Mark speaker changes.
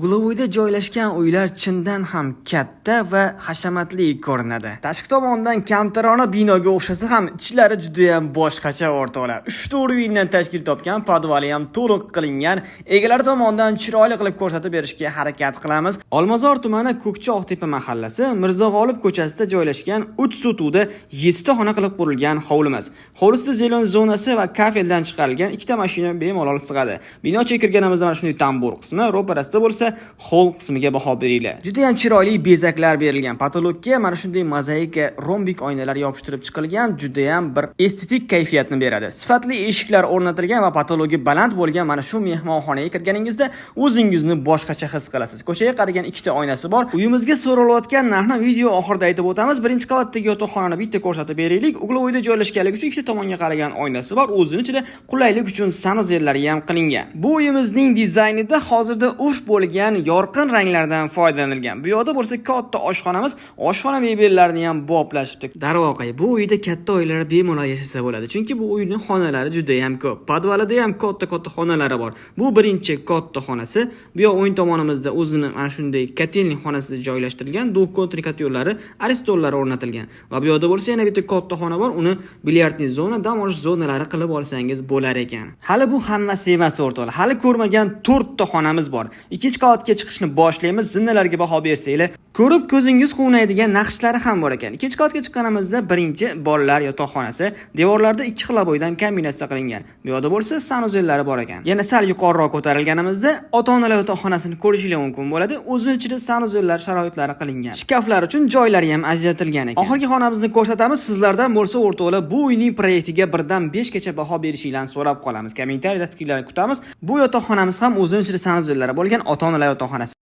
Speaker 1: Угловой da joylashgan uylar chindan ham katta va hashamatli ko'rinadi. Tashqi tomondan kamtarona binoga o'xshasa ham, ichlari juda ham boshqacha, o'rtoqlar. 3 ta уровень dan tashkil topgan, podvali ham to'liq qilingan. Egalari tomonidan chiroyli qilib ko'rsatib berishga harakat qilamiz. Olmazor tumani, Ko'kcha Oqtepa mahallasi, Mirzo G'olib ko'chasida joylashgan 3 sotixda 7 ta xona qilib qurilgan hovlimiz. Hovlisida зелён zonasi va kafeldan chiqarilgan, ikkita mashina bemalol sig'adi. Bino ichiga kirganimizda mana shunday tambur qismi, ro'parasida bo'lsa xoll qismiga baho beringlar. Juda ham chiroyli bezaklar berilgan. Потолок ka mana shunday mozaika, rombik oynalar yopishtirib chiqilgan, juda ham bir estetik kayfiyatni beradi. Sifatli eshiklar o'rnatilgan va потолок i baland bo'lgan mana shu mehmonxonaga kirganingizda o'zingizni boshqacha his qilasiz. Ko'chaga qaragan ikkita oynasi bor. Uyimizga so'ralayotgan narxni video oxirida aytib o'tamiz. Birinchi qavatdagi yotoqxonani bitta ko'rsatib beraylik. Угловой da joylashganligi uchun ikkita tomonga qaragan oynasi bor. O'zini ichida qulaylik uchun санузел lari ham qilingan. Bu uyimizning dizaynida hozirda urf bo'lgan yorqin ranglardan foydalanilgan. Bu yoqda bo'lsa katta oshxonamiz, oshxona mebellarini ham boplashibdi. Darvoqe, bu uyda katta oilalar bemalol yashasa bo'ladi. Chunki bu uyning xonalari juda ham ko'p. Podvalida ham katta-katta xonalari bor. Bu birinchi katta xonasi. Bu yoq o'ng tomonimizda o'zini mana shunday котельный xonasida joylashtirilgan, двухконтурный котёл lari, Aristonlari o'rnatilgan. Va bu yoqda bo'lsa yana bitta katta xona bor. Uni бильярдный zona, dam olish zonalari qilib olsangiz bo'lar ekan. Hali bu hammasi emas, o'rtoqlar. Hali ko'rmagan 4 ta xonamiz bor. Ikkinchi qavatga chiqishni boshlaymiz. Zinalarga baho bersanglar, ko'rib ko'zingiz quvnaydigan naqshlari ham bor ekan. Ikkinchi qavatga chiqqanimizda birinchi bolalar yotoqxonasi, devorlarda ikki xil обой dan kombinatsiya qilingan. Bu yoqda bo'lsa санузел lari bor ekan. Yana sal yuqoriroq ko'tarilganimizda ota-onalar yotoqxonasini ko'rishingiz mumkin bo'ladi. O'zini ichida санузел lar sharoitlari qilingan. Shkaflar uchun joylari ham ajratilgan ekan. Oxirgi xonamizni ko'rsatamiz. Sizlardan bo'lsa, o'rtoqlar, bu uyning proyektiga 1 dan 5 gacha baho berishinglarni so'rab qolamiz. Kommentariyada fikrlarni kutamiz. Bu yotoqxonamiz ham o'zini ichida санузел lari bo'lgan ota-onalar yotoqxonasi.